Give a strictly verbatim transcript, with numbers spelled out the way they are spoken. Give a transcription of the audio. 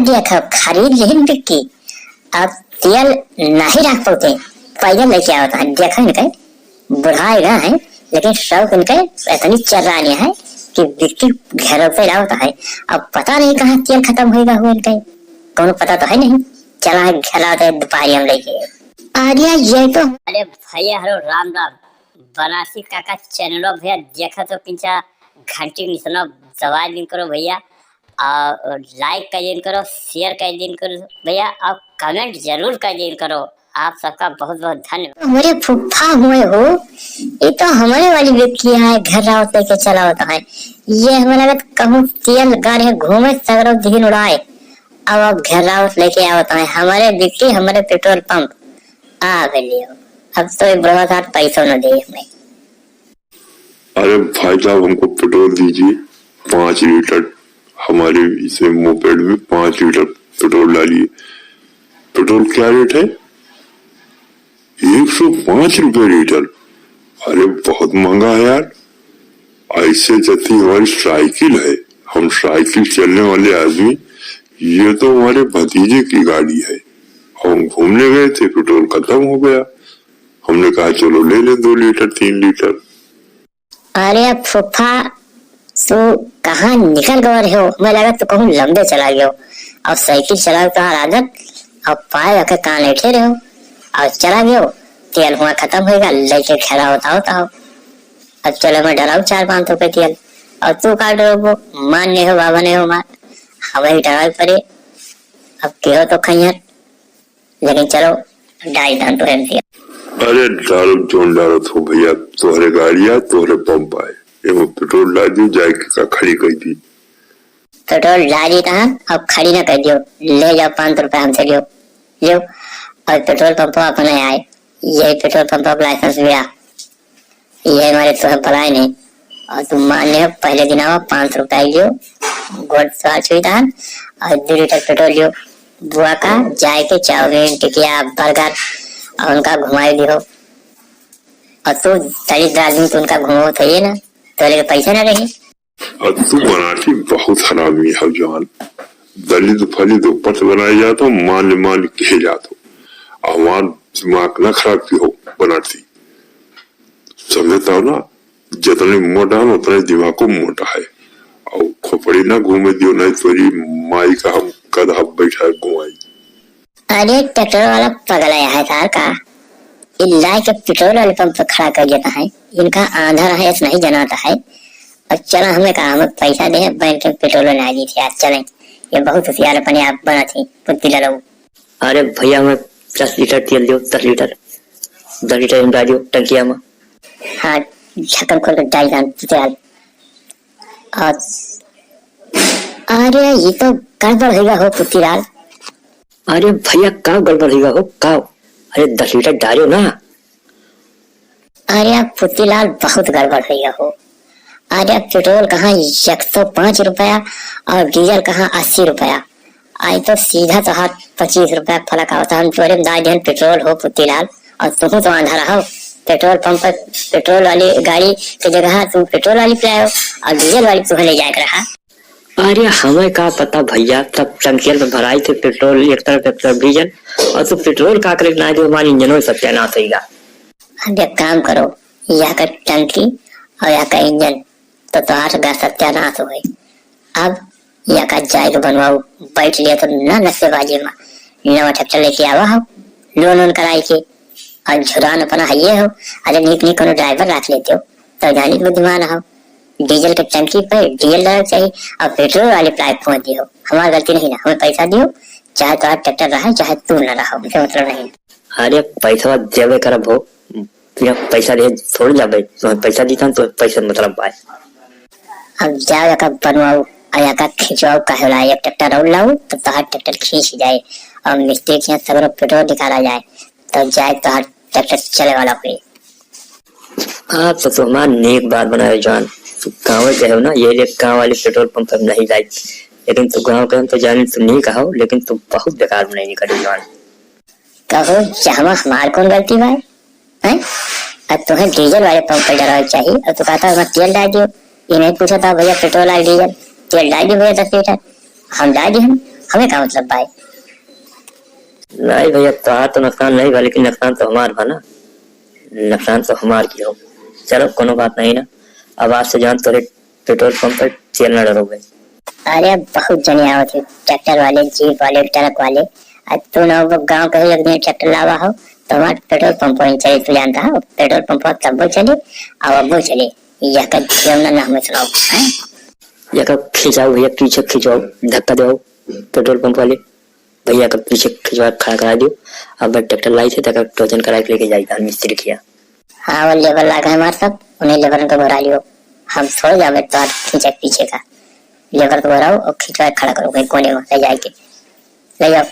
देखो, खरीद लिहिन बिक्की, अब तेल नहीं रख पाते, पैदल लेके आवत हैं। देखो इनके, बुढ़ाए गए हैं, लेकिन शौक इनके इतनी चर्रानी है कि बिक्की घरों पे लावत है। अब पता नहीं कहाँ तेल खतम होइगा हुआ इनके, कौनो पता तो है नहीं। चला है घर आवत है दोपहरिया में लेके। अरे ये तो, अरे भैया, हेलो, राम राम। बनारसी काका चैनलो भैया देखा तो किंचा घंटी निशानो दबा दिन करो भैया, और like कर दिन करो, share कर दिन करो भैया, और comment जरूर कर दिन करो। आप सबका बहुत बहुत धन्यवाद। हमरे फुफ्फा हुए हो, ये तो हमरे वाली व्यक्ति है, घर रावत लेके चला होता है। ये हमें लगत कहूँ तेल गाड़े घूमे सगरो दिन उड़ाए, अब अब घर रावत लेके आवत है। हमारे बिक्की, हमारे पेट्रोल पंप आ गए लियो। अब तो ये बुढ़वा साहब पैसों न दे हमें। अरे भाई साहब, हमको पेट्रोल दीजिए, पाँच लीटर। हमारे इसे मोपेड में पाँच लीटर पेट्रोल डालिए। पेट्रोल क्या रेट है? एक सौ पाँच रुपये लीटर। अरे, बहुत महंगा है यार। ऐसे जैसी हमारी साइकिल है, हम साइकिल चलने वाले आदमी, ये तो हमारे भतीजे की गाड़ी है। हम घूमने गए थे, पेट्रोल खत्म हो गया। हमने कहा, चलो ले ले दो लीटर, तीन लीटर। अरे फूफा, तू कहाँ निकल गए रहे हो? मैं लगा तू कहूँ लंबे चला गयो। अब साइकिल चलावे तोहार आदत, अब पाए रखे कान ऐठे रहो, और चला गयो। तेल हुआ खत्म होएगा, लेके खड़ा होता होता हो। अब चलो मैं डराऊ चार पाँच सौ के तेल, और तू का डरबो? माँ नहीं हो, बाबा नहीं हो, मार हमें ही डरावे पड़े। अब केहो तो खैहर, लेकिन चलो, डाल दान तो है भैया। अरे डालो, जोन डालो तो भैया, तोहरे गाड़िया, तोहरे पंप आए, एगो पेट्रोल डाल दी, जाए के का खड़ी कर दी। पेट्रोल डाल दी तहाँ, अब खड़ी ना कर दियो, ले जाओ पाँच सौ रुपया हमसे लियो, लियो। और पेट्रोल पंप अपने आए, यही पेट्रोल पंप पर लाइसेंस भी आ। ये हमारे तो है पलायन है। और तुम मान लियो, पहले दिन आवा, पाँच सौ रुपया लियो, गोड़ स्वार छुई तहन, और दो लीटर पेट्रोल लियो। बुआ का जाए के चाउमीन, टिकिया, बर्गर, और उनका घुमाई लियो। और तू दलित आदमी, तो उनका घुमाओ तो ये ना, तो लेके पैसा ना रही। और तू बनारसी बहुत हरामी है जान। दलित फलित ऊपर से बनाए जात हो, मान मान कहे जात हो। हमार दिमाग ना खराब की हो बनारसी। समझता हो ना, जितने मोटा है उतना ही दिमाग को मोटा है। और खोपड़ी ना घूमे दियो, नहीं तोरी माई का हम गधा बैठा घुमाई। अरे ट्रैक्टर वाला पगला है सार का, ये लाए के पेट्रोल वाले पंप पे खड़ा कर देता है। इनका आंधा रहे ऐसा नहीं जनाता है। और चला हमें कहा, हमें पैसा दे, बैंक में पेट्रोल ना दी थी, आज चलें। ये बहुत होशियार अपने आप बना थी, बुद्धि लड़ाऊ। अरे भैया, हमें दस लीटर तेल दियो, दस लीटर, दस लीटर में डाल दियो टंकिया में। हाँ, ढक्कन खोल के डाल दान तेल। और अरे, ये तो गड़बड़ होइगा हो पुतीलाल। अरे भैया, का गड़बड़ होइगा हो, का? अरे, दस लीटर डालो ना। अरे पुतीलाल, बहुत गड़बड़ होइगा हो। अरे, पेट्रोल कहाँ एक सौ पाँच रुपया और डीजल कहाँ अस्सी रुपया। आई तो सीधा तोहार पच्चीस रुपया फलक आवता। हम तोरे दाई देहन पेट्रोल हो पुतीलाल, और तुहू तो आंधा रहो। पेट्रोल पंप पर पेट्रोल वाली गाड़ी के जगह तुम पेट्रोल वाली पे आयो और डीजल वाली तुहे ले जाए के रहा। अरे हमें का पता भैया, तब टंकियन में भराई थे पेट्रोल, एक तरफ, एक तरफ डीजल, और तू पेट्रोल का करे ना दे, हमारे इंजनो सत्यानाश होइगा। अब एक काम करो, यहाँ का टंकी और यहाँ का इंजन तो तोहार गा सत्यानाश हो गई। अब यहाँ का जाए के बनवाओ, बैठ लिया तो ना नशेबाजी में, नवा ट्रैक्टर लेके आवा हो, लोन वोन कराई के, और झुरान अपना हइये हो। अरे नीक नीक कोनो ड्राइवर रख लेते हो, तो जानी बुद्धिमान हो। डीजल के टंकी पे डीजल डालना चाहिए, और पेट्रोल वाली पाइप पहुंच दियो। हमार गलती नहीं ना, हमें पैसा दियो, चाहे तोहार ट्रैक्टर रहे, चाहे तू ना रहो, हमसे मतलब नहीं। अरे पैसवा देवे करब हो, बिना पैसा दे थोड़ी जाबे, तुम्हें पैसा दीता तो पैसे मतलब बाय। अब जाओ एका बनवाओ, आ एका खिंचवाओ, काहे ला एक ट्रैक्टर और लाओ, तो तोहार ट्रैक्टर खींच जाए और मिस्त्री के यहाँ सगरो पेट्रोल निकाला जाए, तो जाए तोहार ट्रैक्टर चले वाला हुई। आप तो, तो हमार नेक बात बनाए जान, तू गाँव के हो ना, ये लिए गाँव वाले पेट्रोल पंप पर नहीं जाए, लेकिन तू गाँव के हम तो जाने तू नहीं कहो, लेकिन तू बहुत बेकार बनाई निकली जान। कहो, जहमा हमार कौन गलती बा? हैं? अब तुम्हें डीजल वाले पंप पे डरावे के चाहिए, और तू कहता है, "मैं तेल डाल दियो।" ये नहीं पूछा था, "भैया, पेट्रोल आ डीजल?" तेल डाल दियो भैया, दस लीटर। हम डाल दिए हम। हमें का मतलब भाई? नहीं भैया, तोहार तो नुकसान नहीं बा, लेकिन नुकसान तो हमार बा ना। नुकसान तो हमार की हो। चलो, कोनो बात नहीं ना। अब आज से जान तोरे पेट्रोल पंप पर तेल ना डरो भाई। अरे, बहुत जने आवत है, ट्रैक्टर वाले, जीप वाले, ट्रक वाले। आ तू ना वो गाँव के एक दिन ट्रैक्टर लावा हो, तो हमार पेट्रोल पंप वहीं चले, तू जानता हो, पेट्रोल पंप तब्बो चले, अब अब्बो चले। यह का खिलौना ना हमें सुनाओ, हैं? यह का खिंचाओ भैया, पीछे खिंचाओ, धक्का दो पेट्रोल पंप वाले। भैया का पीछे खिंचवा खड़ा करा दियो। अब ट्रैक्टर लाई थे, तक टोचन करा के लेके जाई धान मिस्त्री किया। हाँ, वो लेबर लाग है हमार सब, उन्हें लेबर को घुरा लियो। हम छोड़ जावे तो आप खींचे पीछे का। लेबर को घुराओ और खिंचवा खड़ा करो कहीं कोने में ले जाए के। ले जाओ।